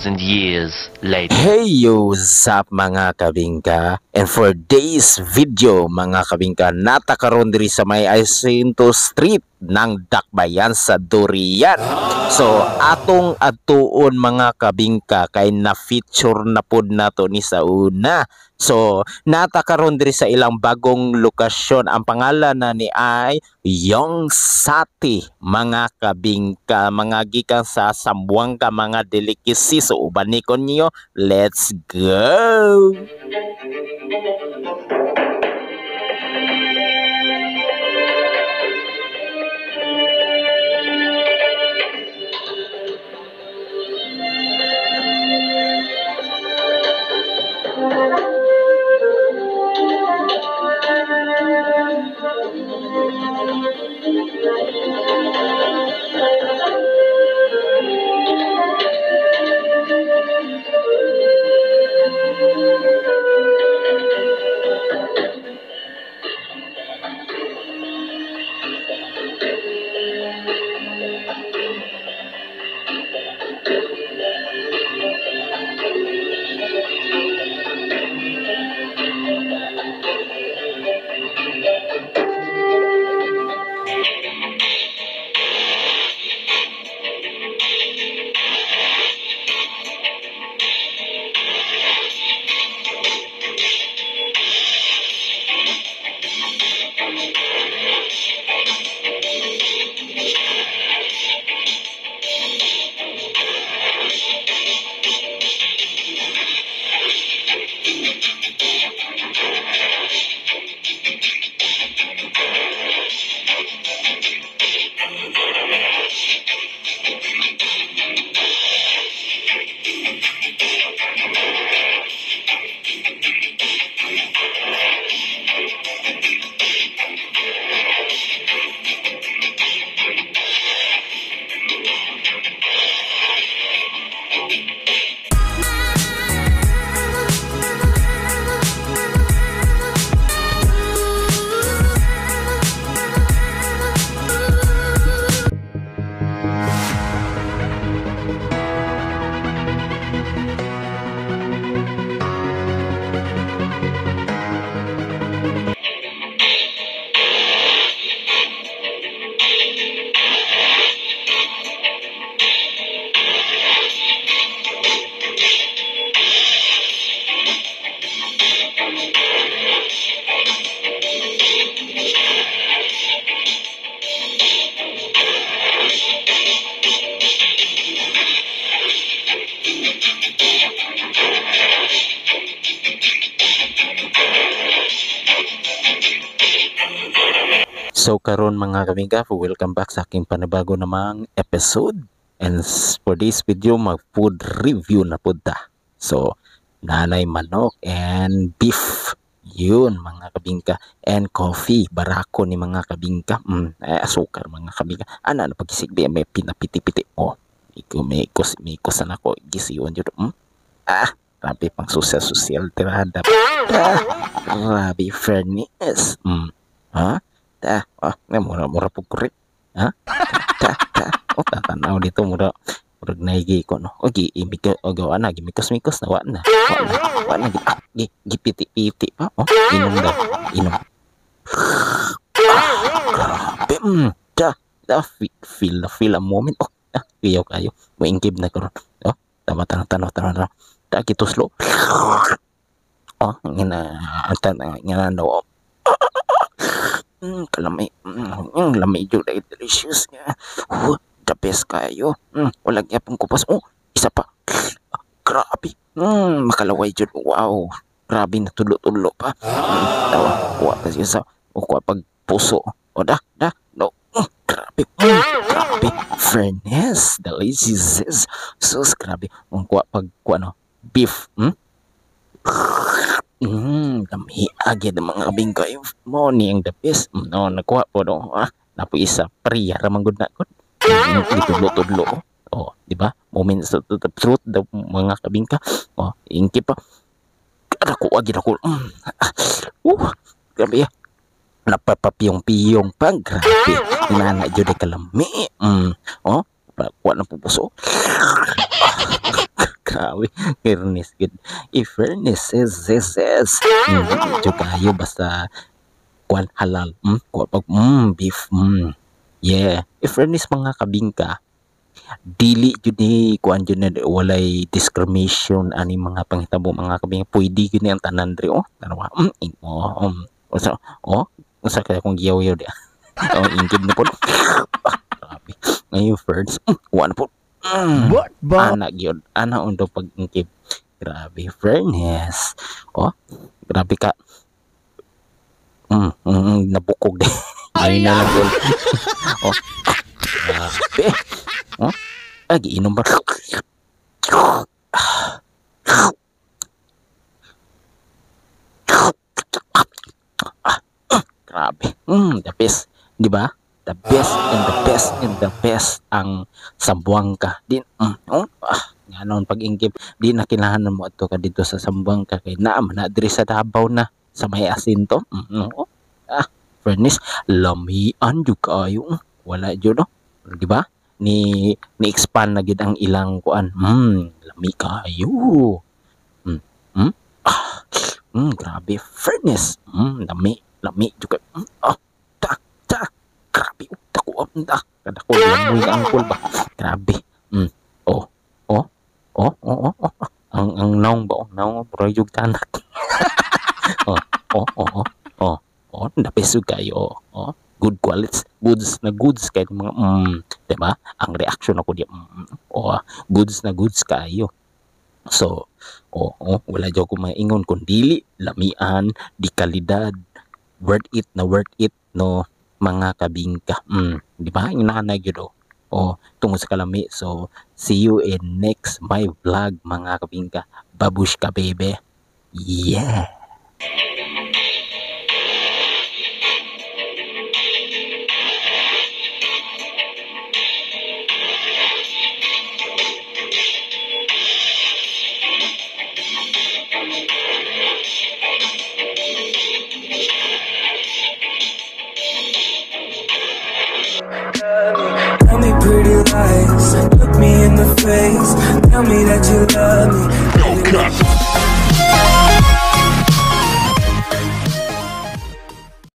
2,000 years later. Hey yo, what's up, mga kabingka? And for this video, mga kabingka, natakaroon diri sa may Jacinto Street ng Dakbayan sa Durian. So, atong atuon, mga kabingka, kay na-feature na pod nato ni sa una. So, natakaroon diri sa ilang bagong lokasyon. Ang pangalan na ni ay Yong Sati, mga kabingka, mga gikan sa Zamboanga, mga delicacy. So, uban ni ko niyo. Let's go! So karon, mga kabingka, welcome back sa aking panibago namang episode. And for this video, mag food review na pud ta. So, nanay manok and beef. Yun, mga kabingka. And coffee, barako ni mga kabingka. Eh, asukar, mga kabingka. Ana na pagkisigbi may pinapiti-piti. Oh, iko may kus may kusan ako gisiyon jud. Ah, grabe pang social-social tirada. Ah, grabe fairness. Ha? Ta, ah, nga mura mura pug kurik. Ha? Ta, ta. Oh, tatanaw dito mura murag naigi ko no. O gi imig o gawa na gimikos-mikos na wa na. Wa na. Wa na gi, ah, gi gipiti-piti pa. Oh, inom daw. Inom. Ah, grabe. Ta, ta feel na feel ang moment. Oh, ah, iyaw kayo. Moingkib na karon. Oh, tama tanaw tanaw tanaw. Tanaw. Ta kituslo. Oh, ngina tan ngina no. Kalami. Lami jud ay delicious nga. The best kayo. Wala gyapon kupas. Oh, isa pa. Grabe. Makalaway jud. Wow. Grabe na tulo-tulo pa. Tawa. Kuha pa siya sa o kuha pag puso. O da, da. No. Grabe. Grabe. Fairness. Delicious. Sus, grabe. Ang kuha pag kuha no. Beef. Dami agad ang mga kabingka. Mo ni ang the best. No, nakuha po no. Ah, napo isa priya ra man gud na gud. Gitudlo-tudlo. Oh, di ba? Moments of the truth daw, mga kabingka. Oh, ingki pa. Ako agad ako. Grabe ah. Napapapiyong-piyong pa. Grabe. Inana jud ay kalami. Oh, kuha na pupuso. Ah, grabe. Grabe, fairness gud. In fairness is is is. Jud kayo basta kuan halal. Kuha pag beef. Yeah. In fairness, mga kabingka, dili jud ni kuan jud na walay discrimination ani mga panghitabo, mga kabingka. Pwede jud ni ang tanan diri, oh. Tanawa. Oh, Unsa, oh, unsa kaya kung giyaw-yaw di. Oh, ingkib na pod. Ah, grabe. Ngayon first, wa na pod. What ba? Ana gyud, ana undo pag ingkib. Grabe, fairness. Oh, grabe ka. Nabukog di. Ay na lang gol. Oh. Grabe. Oh. Ay, giinom ba? Grabe. The best, di ba? The best and the best and the best ang Zamboanga. Di oh, nga noon pag-ingkip, di na kinahanglan mo adto ka dito sa Zamboanga kay naa man na diri sa Davao na sa may Asinto. Oh. Ah, fairness, lamian jud kaayo. Wala jud, oh. Di ba? Ni expand na gid ang ilang kuan. Lami kaayo. Ah, grabe, fairness. Lami, lami jud kaayo. Ah, ta, ta. Grabe, dako, ah, kadako lamoy ka angkol ba. Grabe. Oh, oh, oh, oh, oh, oh. Ang naong ba, oh, naong murag yung tanak. Oh, oh, oh, oh, oh, oh, the best jud kayo. Oh, oh. Good quality, goods na goods kay mga di ba? Ang reaction ako di, oh, goods na goods kayo. So, oh, oh, wala jud ko maingon kun dili lamian, di kalidad, worth it na worth it, no, mga kabingka. Di ba? Inana gyud, oh. Oh, tungod sa kalami. So, see you in next my vlog, mga kabingka. Babushka, baby. Yeah. Tell me pretty lies, look me in the face. Tell me that you love me. No cap.